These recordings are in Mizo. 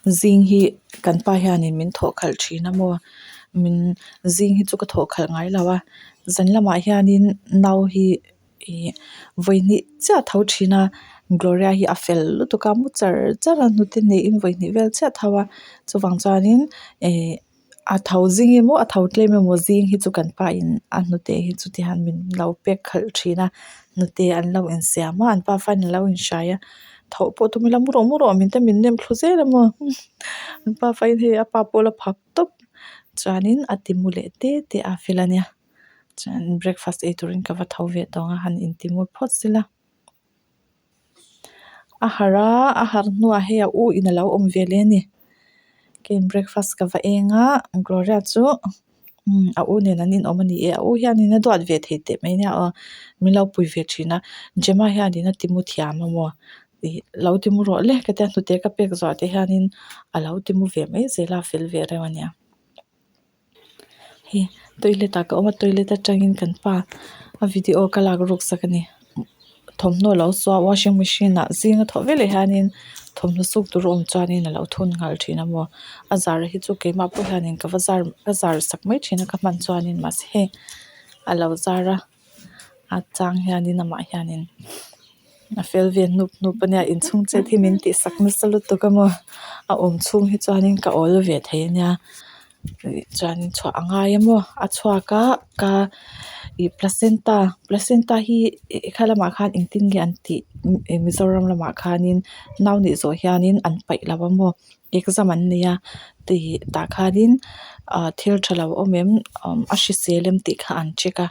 Zing hi kan pa hianin min thawh khalh thin a maw min zing hi chu ka thawh khalh ngai lo a zan lamah hianin nau hi ih vawi hnih chiah a tho thin a Gloria hi a fel lutuk a mu char char a hnute neihin vawi hnih vel chiah a tho a chuvang chuanin ih a tho zing emaw a tho tlem emaw zing hi chu kan pa in a hnute hi chu tihian min lo pek khalh thin a hnute an lo insiam a an pa fan an lo inhrai a thawh pawh tum ila mu rawh mu rawh min te min nem thlu zel a maw an pa fa in hei a pa pawh a la phak tawp chuanin a ti mu leh te te a fel a nia chuan breakfast ei turin ka va tho ve tawh ang a han inti mu phawt sela. A harh a a harh hnuah hei a u in alo awm ve leh a ni keiin breakfast ka va eng a Gloria chu umm a u nen an inawm a ni e a u hianin a duat ve thei teh mai nia aw min lo pui ve thin a Gemma hianin a ti mu thiam a maw ih lo ti mu rawh le ka tia hnute ka pek zawh te hianin a lo ti mu ve mai zel a a fel ve reuh a nia. Hei toilet ah ka awm a toilet atangin kan pa a video ka lak ruk sak a ni thawmhnaw a lo suah a washing machine ah zing a thawh veleh hianin thawmhnaw suk tur a awm chuanin a lo thun nghal thin a maw a zar hi chu keimah pawh hianin ka va zar ka zar sak mai thin a ka hman chuanin mahse hei a lo zar a a chang hianin amah hianin a fel ve hnup hnup a nia inchhung chet hi min tih sak nasa lutuk a maw a awm chhung hi chuanin ka awl ve thei a nia chuanin chhuah a ngai a maw a chhuak a ka ih placenta placenta hi kha lamah khan engtin nge an tih Mizoram lamah khanin nau nih zawh hianin an paih lo a maw exam an nei a tih tah khanin ah thil tha lo a awm em a hrisel em tih kha an check a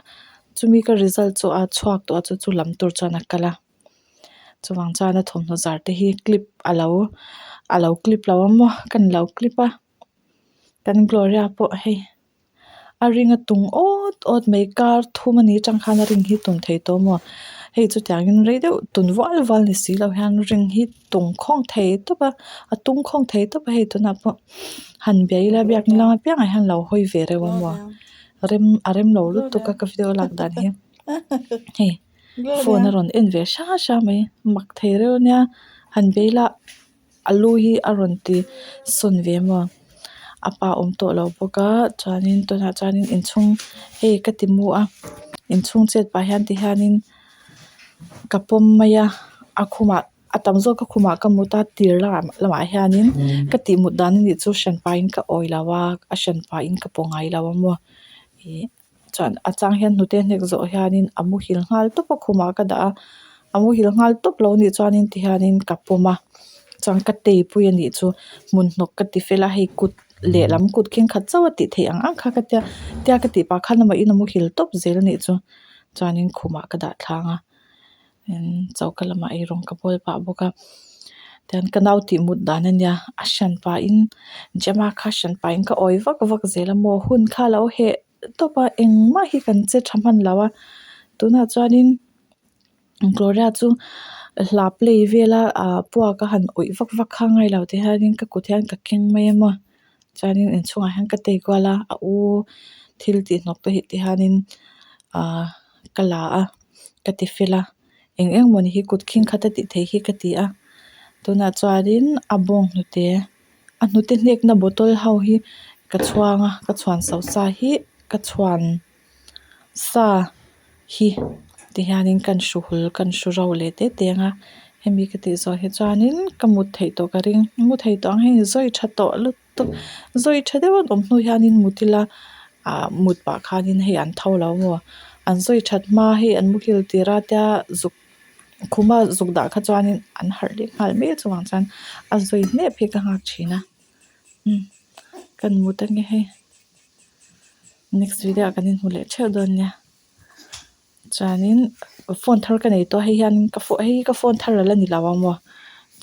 chumi ka result chu a chhuak tawh a chu chu lam tur chuan a kal a chuvang chuan a thawmhnaw zar te hi clip alo alo clip lo a maw ka ni lo clip a kan Gloria pawh hei. A ring a tung awt awt mai kar thum a nih atang khan a ring hi tum thei tawh maw hei chutiangin rei deuh tun vual vual ni si lo hian ring hi tung khawng thei tawp a a tung khawng thei tawp a hei tunah pawh han bia ila biak ni lam apiangah hian lo hawi ve reuh a maw rem a rem lo lutuk a ka video lak dan hi hei phone a rawn en ve hra hra mai mak thei reuh a nia han bia ila. A lu hi a rawn ti sawn ve maw a pa awm tawh lo bawk a chuanin tunah chuanin inchhung hei ka ti mu a inchhung chet pah hian ti hianin ka pawm mai a a khumah a tam zawk a khumah ka mut a tir lamah hianin ka tih mut dan anih chu hran pahin ka awi lo a a hran pahin ka paw ngai lo a maw ih. Chuan a chang hian hnute hnek zawh hianin a muhil nghal tawp a khumah ka dah a a muhil nghal tawp lo nih chuanin tihianin ka pawm a chuan ka tei pui a nih chu hmun hnawk ka ti fel a hei kut lehlam kut khin khat chauh a tih theih ang ang kha ka tia tia ka tih pah khan amahin a muhil tawp zel a nih chu chuanin khumah ka dah thlang a choka lamah eirawng ka bawl pah bawk a tian ka nau tih mut dan a nia a hran pahin Gemma kha hran pahin ka awi vak vak zel a maw hun kha a lo heh tawp a engmah hi kan che tha hman lo a tunah chuanin Gloria chu hla play vel a ah puak a han awih vak vak kha a ngai lo ti hianin ka kut hian ka keng mai a maw chuanin inchhungah hian ka tei kual a a u thil tih hnawk te hi ti hianin ah ka la a. Ka ti fel a eng eng mawni hi kut khing khat a tih theih hi ka ti a tunah chuanin a bawng hnute a hnute hnekna bottle ho hi ka chhuang a ka chhuan so sa hi ka chhuan sa hi ti hianin kan hru hul kan hru ro leh te te ang a hemi ka tih zawh hi chuanin ka mut theih tawh ka ring mu thei tawh ang hei zawi tha tawh lutuk. Zawi tha deuh an awm hnu hianin mut ila ah mut pah khanin hei an tho lo maw an zawi that hma hei an muhil tir a tia zuk khuma zuk dah kha chuanin an harh leh nghal mai a chuvang chuan a zawi hnep hi ka nghak thin a umm kan mut ange hei next video ah kan inhmu leh theuh dawn nia. Chuanin phone thar ka nei tawh a hei hianin ka phone hei hi ka phone thar ala ni lo ang maw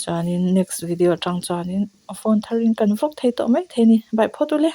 chuanin next video atang chuanin phone thar in kan vlog thei tawh maithei a ni bye phawt ule.